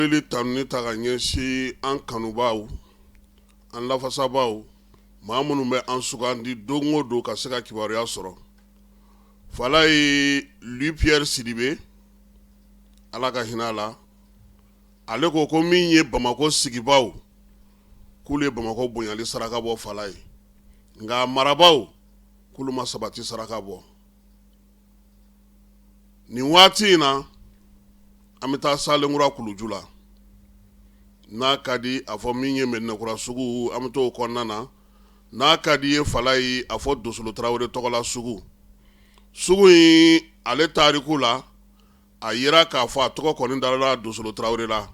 Foli tanuni ta ka ɲɛsin an kanubaaw, an lafasabaaw, maa minnu bɛ an sugandi don o don ka se ka kibaruya sɔrɔ. Falaye Louis Pierre Sidibe, Ala ka hinɛ a la, ale ko ko min ye Bamakɔ sigibaaw, k'olu ye Bamakɔ bonyali saraka bɔ Falaye, nka marabaaw k'olu ma sabati saraka bɔ. Nin waati in na an bɛ taa Salenkura kuluju la, n'a ka di a fɔ min ye Mɛdinakura sugu, an bɛ t'o kɔnɔna na, n'a ka di ye Falaye a fɔ Dosolo Tarawele tɔgɔla sugu. Sugu in ale tariku la, a yira k'a fɔ a tɔgɔ kɔni dara Dosolo Tarawele la,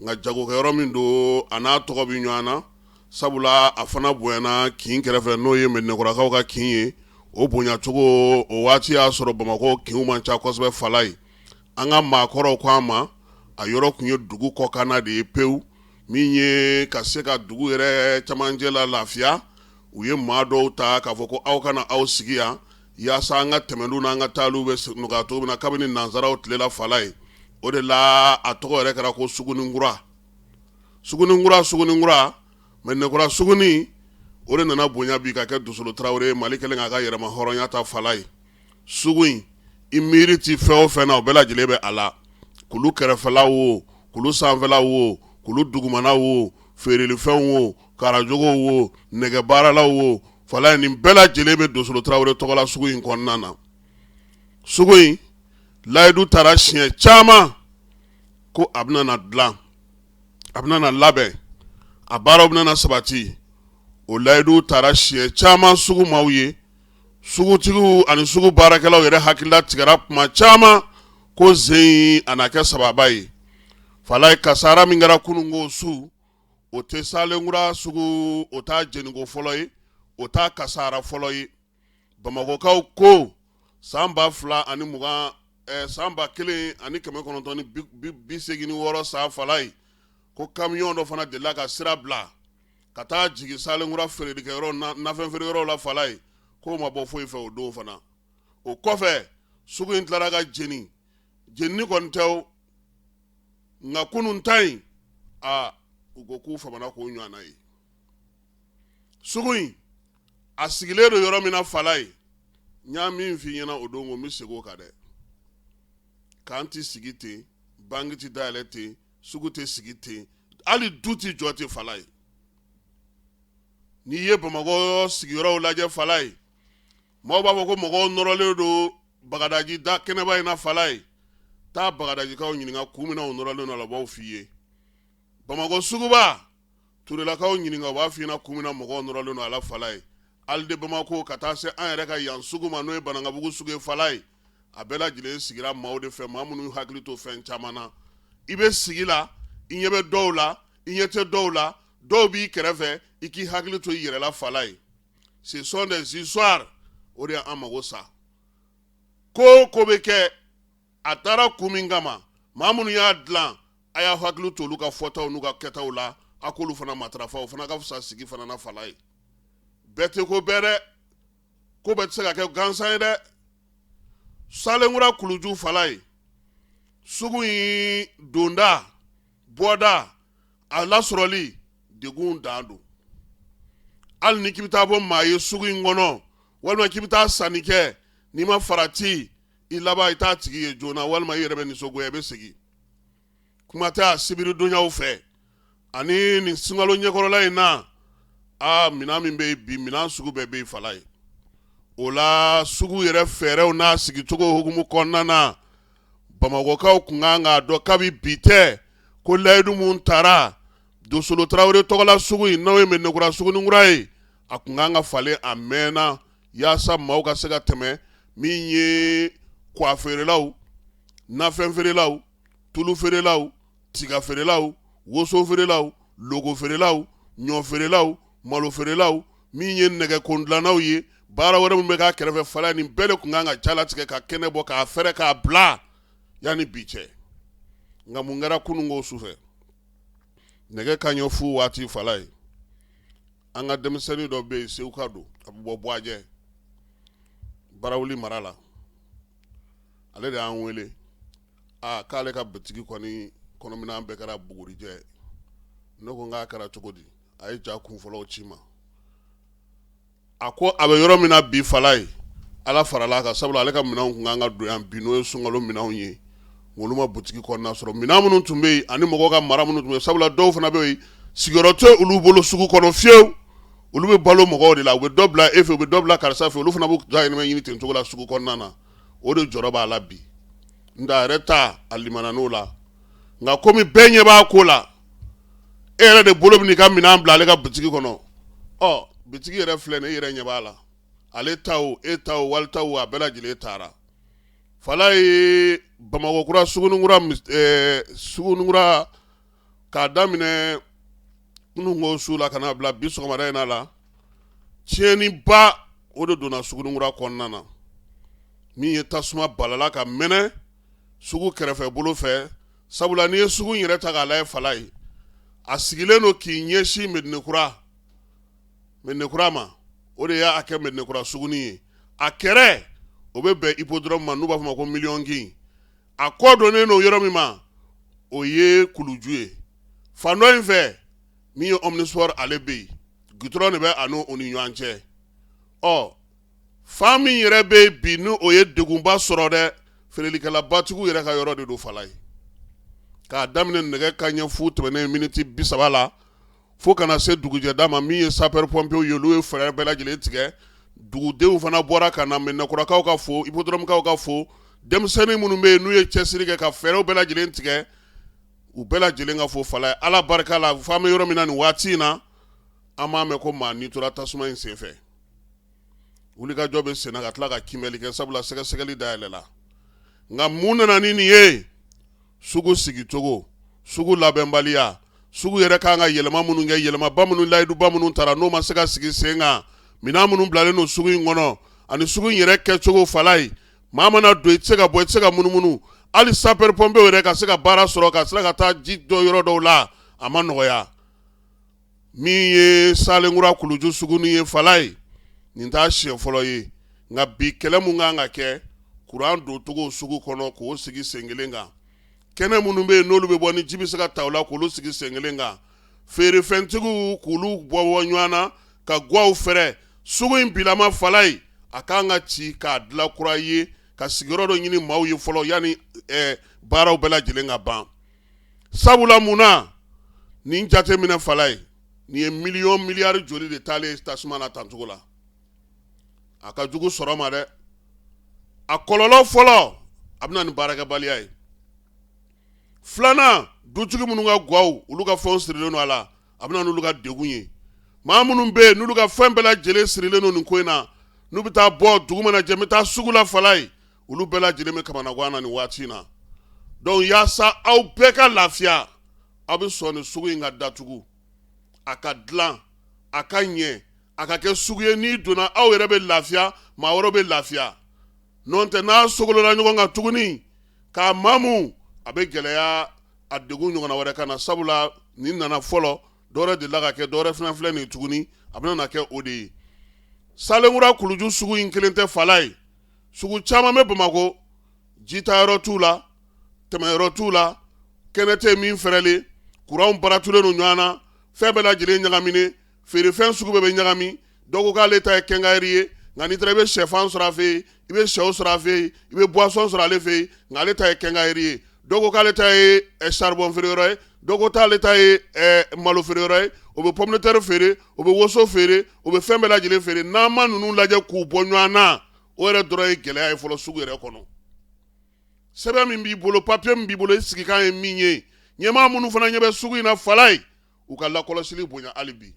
nka jagokɛyɔrɔ min don a n'a tɔgɔ bɛ ɲɔgɔn na, sabula a fana bonyana kin kɛrɛfɛ, n'o ye Mɛdinɛkurakaw ka kin ye. O bonyacogo o waati y'a sɔrɔ Bamakɔ kinw man ca kosɛbɛ Falaye. An ka maakɔrɔw ko an ma, a yɔrɔ tun ye dugu kɔkanna de ye pewu, min ye ka se ka dugu yɛrɛ camancɛ la lafiya. U ye maa dɔw ta k'a fɔ ko aw kana aw sigi yan, yaasa an ka tɛmɛniw n'an ka taaliw bɛ nɔgɔya cogo min na kabini nansaraw tile la Falaye. O de la a tɔgɔ yɛrɛ kɛra ko Suguninkura. Suguninkura, Suguninkura, Mɛdinɛkura suguni, o de nana bonya bi ka kɛ Dosolo Tarawele ye, Mali kɛlen k'a ka yɛrɛma hɔrɔnya ta Falaye. Sugu in, i miiri ti fɛn o fɛn na, o bɛɛ lajɛlen bɛ a la. Kulu kɛrɛfɛla wo, kulu sanfɛla wo, kulu dugumana wo, feerelifɛnw wo, karajogow wo, nɛgɛbaaralaw wo, Falaye, nin bɛɛ lajɛlen bɛ Dosolo Tarawele tɔgɔla sugu in kɔnɔna na. Sugu in layidu tara siɲɛ caman ko a bɛna na dilan, a bɛna na labɛn, a baaraw bɛna na sabati. O layidu tara siɲɛ caman sugu maaw ye. Sugutigiw ani sugu baarakɛlaw yɛrɛ hakilila tigɛra kuma caman ko sen in a na kɛ sababa ye. Falaye, kasara min kɛra kununko su, o tɛ Salenkura sugu, o t'a jeniko fɔlɔ ye, o t'a kasara fɔlɔ ye. Bamakɔkaw ko san 2020, san 1986 san Falaye, ko kamiyɔn dɔ fana delila ka sira bila ka taa jigin Salenkura feerelikɛyɔrɔ, nafɛn feereyɔrɔ la Falaye, k'o ma bɔ foyi fɛ o don fana. O kɔfɛ sugu in tilara ka jeni, jenini kɔni tɛ o, nka kunun ta in, aa, u ko k'u famana k'o ɲɔgɔnna ye. Sugu in a sigilen don yɔrɔ min na Falaye, n y'a min f'i ɲɛna o don ko n bɛ segin o kan dɛ, k'an tɛ sigi ten, banki tɛ dayɛlɛ ten, sugu tɛ sigi ten, hali du tɛ jɔ ten Falaye. N'i ye Bamakɔ sigiyɔrɔw lajɛ Falaye, maaw b'a fɔ ko mɔgɔw nɔrɔlen don Bagadaji da kɛnɛba in na Falaye. Taa Bagadajikaw ɲininka kun min na u nɔrɔlen don a la, u b'o f'i ye. Bamakɔ suguba, Turelakaw ɲininka, u b'a f'i ɲɛna kun min na mɔgɔw nɔrɔlen don a la Falaye. Halles de Bamako ka taa se an yɛrɛ ka yan sugu ma, n'o ye Banankabugu sugu ye Falaye, a bɛɛ lajɛlen sigira maaw de fɛ, maa minnu hakili to fɛn caman na. I bɛ sigi la, i ɲɛ bɛ dɔw la, i ɲɛ tɛ dɔw la, dɔw b'i kɛrɛfɛ, i k'i hakili to i yɛrɛ la Falaye. Ce sont des histoires, o de y'an mago sa. Ko o ko bɛ kɛ, a taara kun min kama, maa minnu y'a dilan, a y'a hakili to olu ka fɔtaw n'u ka kɛtaw la, a k'olu fana matarafa, o fana ka fisa sigi fana na Falaye. Bɛɛ tɛ ko bɛɛ dɛ, ko bɛɛ tɛ se ka kɛ gansan ye dɛ. Salenkura kuluju Falaye, sugu in donda bɔda a lasɔrɔli degun dan don. Hali ni k'i bɛ taa bɔ maa ye sugu in kɔnɔ, walima k'i bɛ taa sanni kɛ, n'i ma farati, i laban i t'a tigi ye joona, walima i yɛrɛ bɛ nisɔngoya, i bɛ segin. Kuma tɛ a sibiridonyaw fɛ ani nin sunkalo ɲɛkɔrɔla in na, aa, minɛn min bɛ yen bi, minɛn sugu bɛɛ bɛ yen Falaye. O la sugu yɛrɛ fɛɛrɛw n'a sigicogo hukumu kɔnɔna na, Bamakɔkaw tun kan k'a dɔn kabi bi tɛ ko layidu min tara Dosolo Tarawele tɔgɔla sugu in, n'o ye Mɛdinɛkura suguninkura ye, a tun kan ka falen a mɛnna yaasa maaw ka se ka tɛmɛ. Min ye kwa feerelaw, nafɛn feerelaw, tulu feerelaw, tiga feerelaw, woso feerelaw, loko feerelaw, ɲɔ feerelaw, malo feerelaw, min ye nɛgɛkondilannaw ye, baara wɛrɛ min bɛ k'a kɛrɛfɛ Falaye, nin bɛɛ de tun kan ka jalatigɛ ka kɛnɛ bɔ k'a fɛrɛ k'a bila yanni bi cɛ. Nka mun kɛra kununko sufɛ nɛgɛ kanɲɛ fu waati Falaye? An ka denmisɛnnin dɔ bɛ yen, Seguka don, a bɛ bɔ Buwajɛ Barawuli mara la. Ale de y'an wele, aa, k'ale ka bitigi kɔni kɔnɔminɛn bɛɛ kɛra bugurijɛ. Ne ko n k'a kɛra cogo di? A ye ja kun fɔlɔw ci n ma. A ko a bɛ yɔrɔ min na bi Falaye, Ala farala a kan, sabula ale ka minɛnw tun kan ka don yan bi, n'o ye sunkalo minɛnw ye, olu ma butigi kɔnɔna sɔrɔ. Minɛn minnu tun bɛ yen ani mɔgɔw ka mara minnu tun bɛ yen, sabula dɔw fana bɛ yen, sigiyɔrɔ tɛ olu bolo sugu kɔnɔ fiyewu. Olu bɛ balo mɔgɔw de la, u bɛ dɔ bila e fɛ, u bɛ dɔ bila karisa fɛ, olu fana b'u dahirimɛ ɲini ten cogo la sugu kɔnɔna na. O de jɔrɔ b'a la bi. Nka a yɛrɛ ta, a limana n'o la. Nka komi bɛɛ ɲɛ b'a ko la, e yɛrɛ de bolo bɛn'i ka minɛn bila ale ka butigi kɔnɔ. Ɔ, bitigi yɛrɛ filɛ nin ye, e yɛrɛ ɲɛ b'a la. Ale ta o, e ta o, wali ta o, a bɛɛ lajɛlen taara. Falaye, Bamakɔ kura, Suguninkura, Suguninkura, k'a daminɛ kununko su la ka n'a bila bi sɔgɔmada in na la, tiɲɛniba o de donna Suguninkura kɔnɔna na. Min ye tasuma balala ka mɛnɛ sugu kɛrɛfɛ bolo fɛ, sabula n'i ye sugu in yɛrɛ ta k'a lajɛ Falaye, a sigilen don k'i ɲɛsin Medinekura, Medinekura ma. O de y'a kɛ Medinekura suguni ye. A kɛrɛ o bɛ bɛn hippodrome ma, n'u b'a fɔ ma ko Miliyɔn kin. A kɔ donnen don yɔrɔ min ma, o ye kuluju ye. Fan dɔ in fɛ, min ye omnisport, ale bɛ yen, goudron de bɛ a n'o ni ɲɔgɔn cɛ. Ɔ, fan min yɛrɛ bɛ yen bi, ni o ye degunba sɔrɔ dɛ, feerelikɛlabatigiw yɛrɛ ka yɔrɔ de don Falaye. K'a daminɛ nɛgɛ kanɲɛ fu tɛmɛnen miniti 30 la fo kana se dugujɛda ma, min ye sapeur pompiers ye, olu ye fɛɛrɛ bɛɛ lajɛlen tigɛ. Dugudenw fana bɔra ka na, Mɛdinɛkurakaw ka fo, hippodromekaw ka fo, denmisɛnnin minnu bɛ yen n'u ye cɛsiri kɛ ka fɛɛrɛw bɛɛ lajɛlen tigɛ, u bɛɛ lajɛlen ka fo Falaye. Ala barika la, fo an bɛ yɔrɔ min na nin waati in na, an m'a mɛn ko maa ni tora tasuma in senfɛ. Wulikajɔ bɛ senna ka tila ka kiimɛli kɛ, sabula sɛgɛsɛgɛli dayɛlɛla. Nka mun nana ni nin ye? Sugu sigicogo, sugu labɛnbaliya, sugu yɛrɛ kan ka yɛlɛma minnu kɛ, yɛlɛmaba minnu, layiduba minnu tara n'o ma se ka sigi sen kan, minɛn minnu bilalen don sugu in kɔnɔ ani sugu in yɛrɛ kɛcogo Falaye. Maa mana don, i tɛ se ka bɔ, i tɛ se ka munumunu. Hali sapeur pompiers yɛrɛ ka se ka baara sɔrɔ ka se ka taa ji dɔ yɔrɔ dɔw la, a ma nɔgɔya. Min ye Salenkura kuluju suguni ye Falaye, nin t'a siɲɛ fɔlɔ ye. Nka bi kɛlɛ mun kan ka kɛ, kuran doncogo sugu kɔnɔ k'o sigi sen kelen kan, kɛnɛ minnu bɛ yen n'olu bɛ bɔ ni ji bɛ se ka ta u la k'olu sigi sen kelen kan, feerefɛntigiw k'olu bɔ bɔ ɲɔgɔn na ka gwaw fɛrɛ. Sugu in bilama Falaye, a kan ka ci k'a dilan kura ye, ka sigiyɔrɔ dɔ ɲini maaw ye fɔlɔ yanni baaraw bɛɛ lajɛlen ka ban. Sabula mun na nin jateminɛ Falaye, nin ye miliyɔn miliyari joli de taalen tasuma na tancogo la. A ka jugu sɔrɔ ma dɛ. A kɔlɔlɔ fɔlɔ, a bɛ na ni baarakɛbaliya ye. Filanan, dutigi minnu ka gwaw, olu ka fɛnw sirilen don a la, a bɛ na n'olu ka degun ye. Maa minnu bɛ yen n'olu ka fɛn bɛɛ lajɛlen sirilen don nin ko in na, n'u bɛ taa bɔ dugu mana jɛ, n bɛ taa sugu la Falaye, olu bɛɛ lajɛlen bɛ kamanagan na nin waati in na. Donc yaasa aw bɛɛ ka lafiya, aw bɛ sɔn nin sugu in ka datugu, a ka dilan, a ka ɲɛ, a ka kɛ sugu ye n'i donna aw yɛrɛ bɛ lafiya, maa wɛrɛw bɛ lafiya. N'o tɛ, n'a sogolola ɲɔgɔn kan tuguni k'a mamu, a bɛ gɛlɛya, a degun ɲɔgɔnna wɛrɛ ka na. Sabula nin nana fɔlɔ, dɔwɛrɛ delila ka kɛ, dɔwɛrɛ fana filɛ nin tuguni, a bɛna na kɛ o de ye. Salenkura kuluju sugu in kelen tɛ Falaye. Sugu caman bɛ Bamakɔ, jitayɔrɔ t'u la, tɛmɛyɔrɔ t'u la, kɛnɛ tɛ min fɛrɛlen, kuranw baratulen don ɲɔgɔn na, fɛn bɛɛ lajɛlen ɲagaminen, feerefɛn sugu bɛɛ bɛ ɲagami. Dɔw ko k'ale ta ye quincaillerie ye, nka n'i taara i bɛ sɛfan sɔrɔ a fɛ yen, i bɛ sɛw sɔrɔ a fɛ yen, i bɛ boisson sɔrɔ ale fɛ yen, nka ale ta ye quincaillerie ye. Dɔw ko k'ale ta ye charbon feereyɔrɔ ye, dɔw ko k'ale ta ye malo feereyɔrɔ ye, o bɛ pomme de terre feere, o bɛ woso feere, o bɛ fɛn bɛɛ lajɛlen feere. N'an ma ninnu lajɛ k'u bɔ ɲɔgɔn na, o yɛrɛ dɔrɔn ye gɛlɛya ye fɔlɔ sugu yɛrɛ kɔnɔ. Sɛbɛn min b'i bolo, papier min b'i bolo, i sigikan ye min ye, ɲɛmaa minnu fana ɲɛ bɛ sugu in na Falaye, u ka lakɔlɔsili bonya hali bi.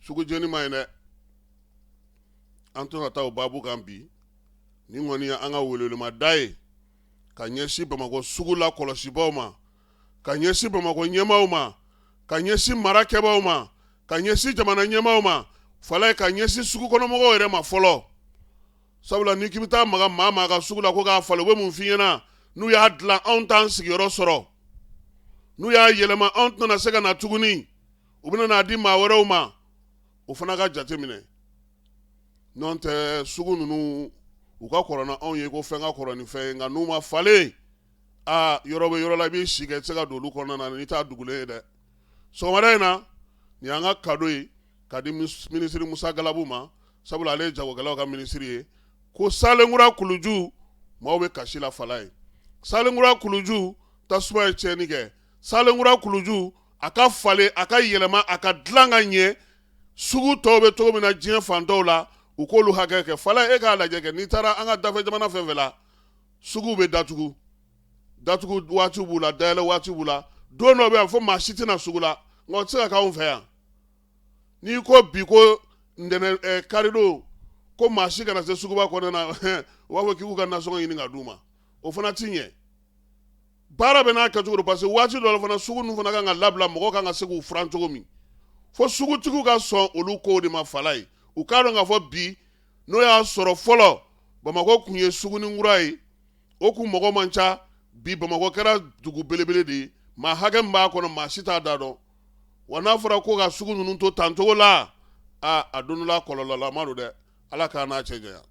Sugu jeni man ɲi dɛ. An tɛna taa o baabu kan bi. Nin kɔni ye an ka welewelemada ye ka ɲɛsin Bamakɔ sugu la kɔlɔsibaw ma, ka ɲɛsin Bamakɔ ɲɛmaaw ma, ka ɲɛsin mara kɛbaaw ma, ka ɲɛsin jamana ɲɛmaaw ma Falaye, ka ɲɛsin sugu kɔnɔmɔgɔw yɛrɛ ma fɔlɔ. Sabula n'i k'i bɛ taa maga maa maa ka sugu la ko k'a falen, u bɛ mun f'i ɲɛna? N'u y'a dilan, anw t'an sigiyɔrɔ sɔrɔ. N'u y'a yɛlɛma, anw tɛna se ka na tuguni, u bɛna n'a di maa wɛrɛw ma. O fana ka jate minɛ. N'o tɛ, sugu ninnu u ka kɔrɔ na anw ye ko fɛn ka kɔrɔ ni fɛn ye, nka n'u ma falen, Aa, yɔrɔ bɛ yɔrɔ la, i b'i si kɛ, i tɛ se ka don olu kɔnɔna na n'i t'a dugulen ye dɛ. Sɔgɔmada in na, nin y'an ka kado ye ka di minisiri Musa Galabu ma, sabula ale ye jagokɛlaw ka minisiri ye. Ko Salenkura kuluju maaw bɛ kasi la Falaye. Salenkura kuluju tasuma ye tiɲɛni kɛ. Salenkura kuluju a ka falen, a ka yɛlɛma, a ka dilan ka ɲɛ sugu tɔw bɛ cogo min na diɲɛ fan tɔw la, u k'olu hakɛ kɛ. Falaye, e k'a lajɛ kɛ, n'i taara an ka dafɛ jamana fɛn fɛn la, suguw bɛ datugu, datugu waati b'u la, dayɛlɛ waati b'u la. Don dɔ bɛ yan fo maa si tɛna sugu la, nka o tɛ se ka k'anw fɛ yan. N'i ko bi ko ntɛnɛn, karidon, ko maa si kana se suguba kɔnɔna na, u b'a fɔ k'i k'u ka nasɔngɔ ɲini ka d'u ma. O fana ti ɲɛ. Baara bɛ n'a kɛcogo don, parce que waati dɔ la fana, sugu ninnu fana kan ka labila, mɔgɔw kan ka se k'u furan cogo min, fo sugutigiw ka sɔn olu kow de ma Falaye. U k'a dɔn k'a fɔ bi, n'o y'a sɔrɔ fɔlɔ Bamakɔ tun ye suguninkura ye, o kun mɔgɔ man ca, bi Bamakɔ kɛra dugu belebele de ye, maa hakɛ min b'a kɔnɔ, maa si t'a da dɔn. Wa n'a fɔra ko ka sugu ninnu to tan cogo la, aa, a don dɔ la kɔlɔlɔlama don dɛ. Ala k'an n'a cɛ janya.